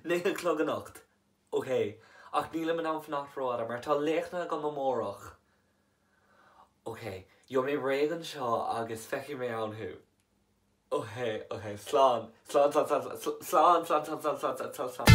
9 a chlog anocht. Ok, ach nílim in ann fanacht rófhada mar tá léachtanna agam amárach. Ok, gheobhaidh mé réidh anseo agus feicfidh mé ann thú. Ok, ok, slán, slán, slán, slán, slán, slán, slán, slán, slán, slán, slán, slán.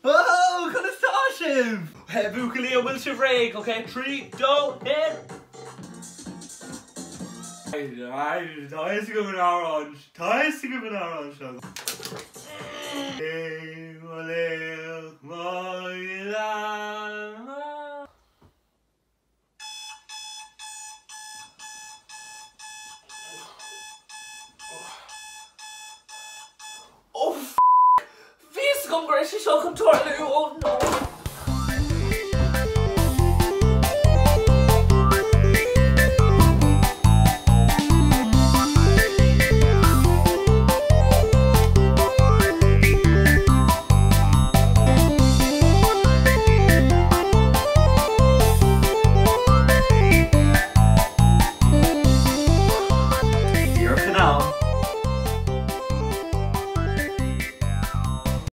Oh, conas tá sibh? Hey buachaillí, an bhfuil sibh réidh? Ok, 3, 2, 1. Tá a fhios agam an amhrán, tá a fhios agam an amhrán seo. Mo laoch, mo ghile. Oh f. Bhí a fhios agam go raibh sé seo chun tarlú! Oh no!